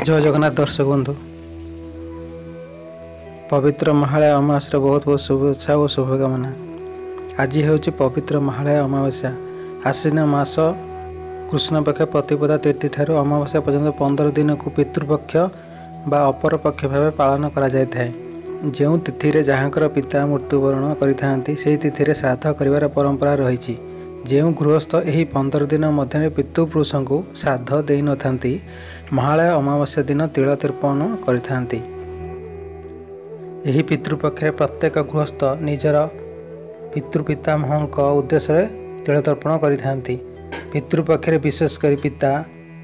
ଜୟ ଜଗନ୍ନାଥ ଦର୍ଶକ ବନ୍ଧୁ, ପବିତ୍ର ମହାଳୟା ଅମାବାସ୍ୟାର ବହୁତ ବହୁତ ଶୁଭେଚ୍ଛା ଓ ଶୁଭକାମନା। ଆଜି ହେଉଛି ପବିତ୍ର ମହାଳୟା ଅମାବାସ୍ୟା। ଆଶ୍ୱିନ ମାସ କୃଷ୍ଣପକ୍ଷ ପ୍ରତିପଦା ତିଥିଠାରୁ ଅମାବାସ୍ୟା ପର୍ଯ୍ୟନ୍ତ 15 ଦିନକୁ ପିତୃପକ୍ଷ ବା ଅପରପକ୍ଷ ଭାବେ ପାଳନ କରାଯାଇଥାଏ। ଯେଉଁ ତିଥିରେ ଯାହାଙ୍କର ପିତା ମୃତ୍ୟୁବରଣ କରିଥାନ୍ତି, ସେହି ତିଥିରେ ଶ୍ରାଦ୍ଧ କରିବାର ପରମ୍ପରା ରହିଛି। ଯେଉଁ ଗୃହସ୍ଥ ଏହି 15 ଦିନ ମଧ୍ୟରେ ପିତୃପୁରୁଷଙ୍କୁ ଶ୍ରାଦ୍ଧ ଦେଇନଥାନ୍ତି, ମହାଳୟା ଅମାବାସ୍ୟା ଦିନ ତିଳ ତର୍ପଣ କରିଥାନ୍ତି। ଏହି ପିତୃପକ୍ଷରେ ପ୍ରତ୍ୟେକ ଗୃହସ୍ଥ ନିଜର ପିତୃପିତାମହଙ୍କ ଉଦ୍ଦେଶ୍ୟରେ ତିଳତର୍ପଣ କରିଥାନ୍ତି। ପିତୃପକ୍ଷରେ ବିଶେଷ କରି ପିତା,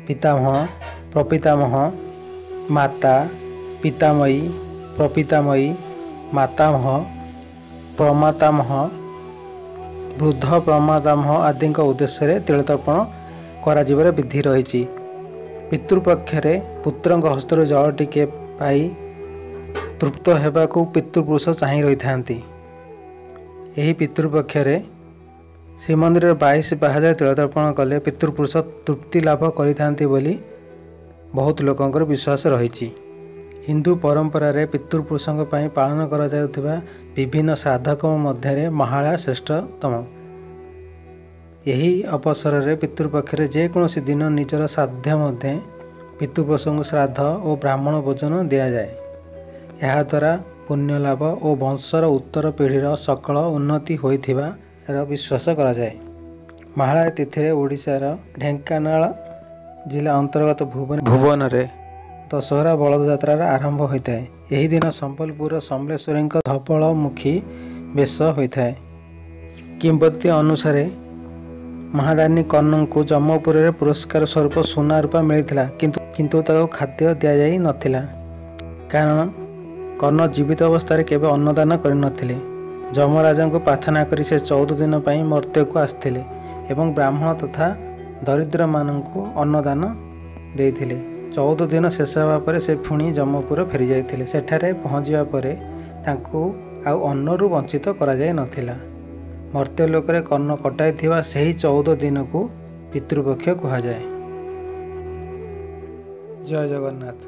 ପିତାମହ, ପ୍ରପିତାମହ, ମାତା, ପିତାମୟୀ, ପ୍ରପିତାମୟୀ, ମାତାମହ, ପ୍ରମାତାମହ, ବୃଦ୍ଧ ପ୍ରମାତାମହ ଆଦିଙ୍କ ଉଦ୍ଦେଶ୍ୟରେ ତିଳତର୍ପଣ କରାଯିବାର ବିଧି ରହିଛି। ପିତୃପକ୍ଷରେ ପୁତ୍ରଙ୍କ ହସ୍ତରୁ ଜଳ ଟିକେ ପାଇ ତୃପ୍ତ ହେବାକୁ ପିତୃପୁରୁଷ ଚାହିଁ ରହିଥାନ୍ତି। ଏହି ପିତୃପକ୍ଷରେ ଶ୍ରୀମନ୍ଦିରରେ 22 ପାହାଚରେ ତିଳତର୍ପଣ କଲେ ପିତୃପୁରୁଷ ତୃପ୍ତି ଲାଭ କରିଥାନ୍ତି ବୋଲି ବହୁତ ଲୋକଙ୍କର ବିଶ୍ୱାସ ରହିଛି। ହିନ୍ଦୁ ପରମ୍ପରାରେ ପିତୃପୁରୁଷଙ୍କ ପାଇଁ ପାଳନ କରାଯାଉଥିବା ବିଭିନ୍ନ ଶ୍ରାଦ୍ଧକର୍ମ ମଧ୍ୟରେ ମହାଳୟା ଶ୍ରେଷ୍ଠତମ। ଏହି ଅବସରରେ ପିତୃପକ୍ଷରେ ଯେକୌଣସି ଦିନ ନିଜର ସାଧ୍ୟ ମଧ୍ୟେ ପିତୃପୁରୁଷଙ୍କୁ ଶ୍ରାଦ୍ଧ ଓ ବ୍ରାହ୍ମଣ ଭୋଜନ ଦିଆଯାଏ। ଏହାଦ୍ୱାରା ପୁଣ୍ୟଲାଭ ଓ ବଂଶର ଉତ୍ତର ପିଢ଼ିର ସକଳ ଉନ୍ନତି ହୋଇଥିବାର ବିଶ୍ୱାସ କରାଯାଏ। ମହାଳୟା ତିଥିରେ ଓଡ଼ିଶାର ଢେଙ୍କାନାଳ ଜିଲ୍ଲା ଅନ୍ତର୍ଗତ ଭୁବନରେ ଦଶହରା ବଳଦ ଯାତ୍ରାର ଆରମ୍ଭ ହୋଇଥାଏ। ଏହି ଦିନ ସମ୍ବଲପୁରର ସମଲେଶ୍ୱରୀଙ୍କ ଧବଳମୁଖୀ ବେଶ ହୋଇଥାଏ। କିମ୍ବଦନ୍ତୀ ଅନୁସାରେ ମହାଦାନୀ କର୍ଣ୍ଣଙ୍କୁ ଯମପୁରରେ ପୁରସ୍କାର ସ୍ୱରୂପ ସୁନା ରୂପା ମିଳିଥିଲା, କିନ୍ତୁ ତାକୁ ଖାଦ୍ୟ ଦିଆଯାଇ ନଥିଲା, କାରଣ କର୍ଣ୍ଣ ଜୀବିତ ଅବସ୍ଥାରେ କେବେ ଅନ୍ନଦାନ କରିନଥିଲେ। ଯମରାଜଙ୍କୁ ପ୍ରାର୍ଥନା କରି ସେ 14 ଦିନ ପାଇଁ ମର୍ତ୍ତ୍ୟକୁ ଆସିଥିଲେ ଏବଂ ବ୍ରାହ୍ମଣ ତଥା ଦରିଦ୍ରମାନଙ୍କୁ ଅନ୍ନଦାନ ଦେଇଥିଲେ। 14 ଦିନ ଶେଷ ହେବା ପରେ ସେ ପୁଣି ଯମପୁର ଫେରିଯାଇଥିଲେ। ସେଠାରେ ପହଞ୍ଚିବା ପରେ ତାଙ୍କୁ ଆଉ ଅନ୍ନରୁ ବଞ୍ଚିତ କରାଯାଇ ନଥିଲା। ମର୍ତ୍ତ୍ୟଲୋକରେ କର୍ଣ୍ଣ କଟାଇଥିବା ସେହି 14 ଦିନକୁ ପିତୃପକ୍ଷ କୁହାଯାଏ। ଜୟ ଜଗନ୍ନାଥ।